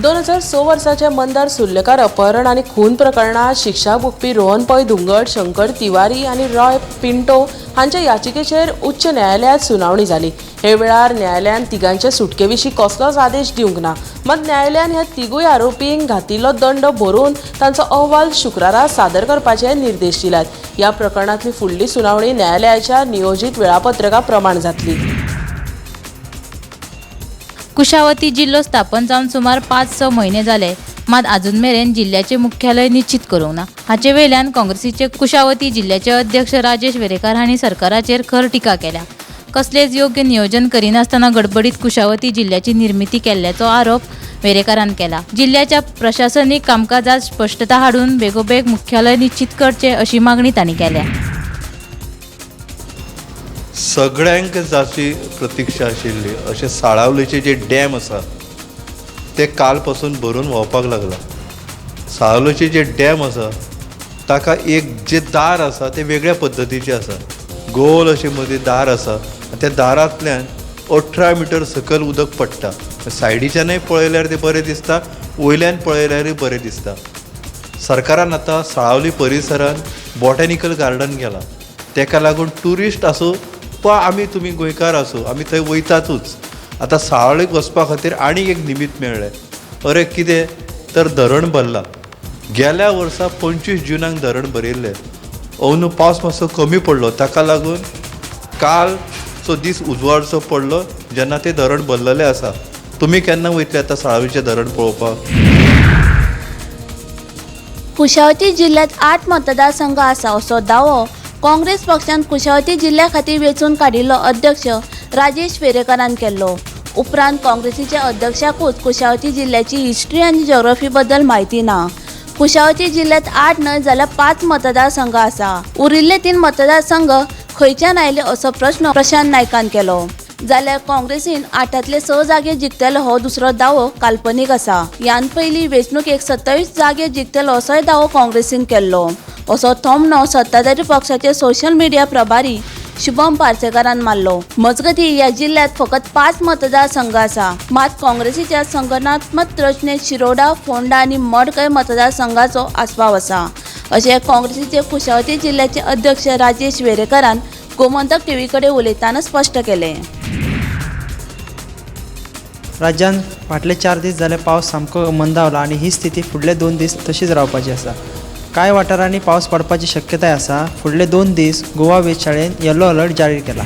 2006 वर्साचे मंदार सुर्लकार अपहरण आनी खून प्रकरणात शिक्षा भोगपी रोहन पै धुंगट, शंकर तिवारी आनी रॉय पिंटो हांच्या याचिकेचेर उच्च न्यायालयात सुनावणी जाली. हे वेळार न्यायालयान तिगांचे सुटके विशीं कसलोच आदेश दिवंक ना. मात न्यायालयान ह्या तिगूय आरोपींक घातिल्लो दंड भरून तांचो अहवाल शुक्रारा सादर करपाचे निर्देश दिल्यात. ह्या प्रकरणांतली फुडली सुनावणी न्यायालयाच्या नियोजीत वेळापत्रका प्रमाण जातली. कुशावती जिल्लो स्थापन जावन सुमार 5-6 म्हयने जाले, मात आजून मेरेन जिल्ल्याचे मुख्यालय निश्चित करूंक ना. हाचे वयल्यान काँग्रेसीचे कुशावती जिल्ल्याचे अध्यक्ष राजेश वेरेकार हांणी सरकाराचेर खर टिका केल्या. कसलेच योग्य नियोजन करिनासतना गडबडीत कुशावती जिल्ल्याची निर्मिती केल्ल्याचो आरोप वेरेकारान केला. जिल्ल्याच्या प्रशासनीक कामकाजात स्पश्टता हाडून बेगोबेग मुख्यालय निश्चित करचें अशी मागणी तांणी केल्या. सगळ्यांक जाची प्रतिक्षा आशिल्ली अशें साळावलेचे जे डॅम आसा ते काल पासून भरून व्हांवपाक लागला. साळावलेचे जे डॅम आसा ताका एक जे दार आसा ते वेगळ्या पद्दतीचें आसा. गोल अशें मदीं दार आसा आनी त्या दारांतल्यान 18 मिटर सकयल उदक पडटा. सायडीच्यानय पळयल्यार तें बरें दिसता, वयल्यान पळयल्यारूय बरें दिसता. सरकारान आतां साळावली परिसरांत बॉटॅनिकल गार्डन केलां. तेका लागून ट्युरिस्ट आसूं वा आमी तुमी गोंयकार आसूं, आमी थंय वयतातूच. आतां साळावलीक वचपा खातीर आनीक एक निमीत मेळ्ळें. अरे कितें तर धरण भरलां. गेल्या वर्सा 25 जुनाक धरण भरिल्लें. अंदू पावस मातसो कमी पडलो, ताका लागून कालचो दीस उजवाडचो पडलो जेन्ना तें धरण भरलेलें आसा. तुमी केन्ना वयतले आतां साळावलीचें धरण पळोवपाक? कुशावती जिल्ह्यात 8 मतदारसंघ आसा असो दावो काँग्रेस पक्षान कुशावती जिल्ल्या खातीर वेंचून काडिल्लो अध्यक्ष राजेश वेरेकारान केल्लो. उपरांत काँग्रेसीच्या अध्यक्षाकूच कुशावती जिल्ल्याची हिस्ट्री आनी जिओग्राफी बद्दल म्हायती ना. कुशावती जिल्ल्यांत 8 न्हय जाल्यार 5 मतदारसंघ आसा. उरिल्ले 3 मतदारसंघ खंयच्यान आयले असो प्रश्न प्रशांत नायकान केलो. जाल्यार काँग्रेसीन 8तांतले 6 जागे जिखतले हो दुसरो दावो काल्पनीक आसा. ह्यान पयलीं वेंचणुकेक 27 जागे जिखतलो असोय दावो काँग्रेसीन केल्लो असो थोमणो सत्ताधारी पक्षाचे सोशल मिडिया प्रभारी शुभम पार्सेकारान मारलो. मजगतीं ह्या जिल्ल्यांत फकत 5 मतदारसंघ आसा. मात काँग्रेसीच्या संघटनात्मक रचनेत शिरोडा, फोंडा आनी मडकय मतदारसंघाचो आस्पाव आसा अशें काँग्रेसीचे कुशावती जिल्ल्याचे अध्यक्ष राजेश वेरेकारान गोमंतक टीव्ही कडेन उलयतना स्पश्ट केलें. राज्यांत फाटले 4 दीस जाले पावस सामको मंदावला आनी ही स्थिती फुडले 2 दीस तशीच रावपाची आसा. कांय वाठारांनी पावस पडपाची शक्यताय आसा. फुडले 2 दीस गोवा वेधशाळेन येलो अलर्ट जारी केला.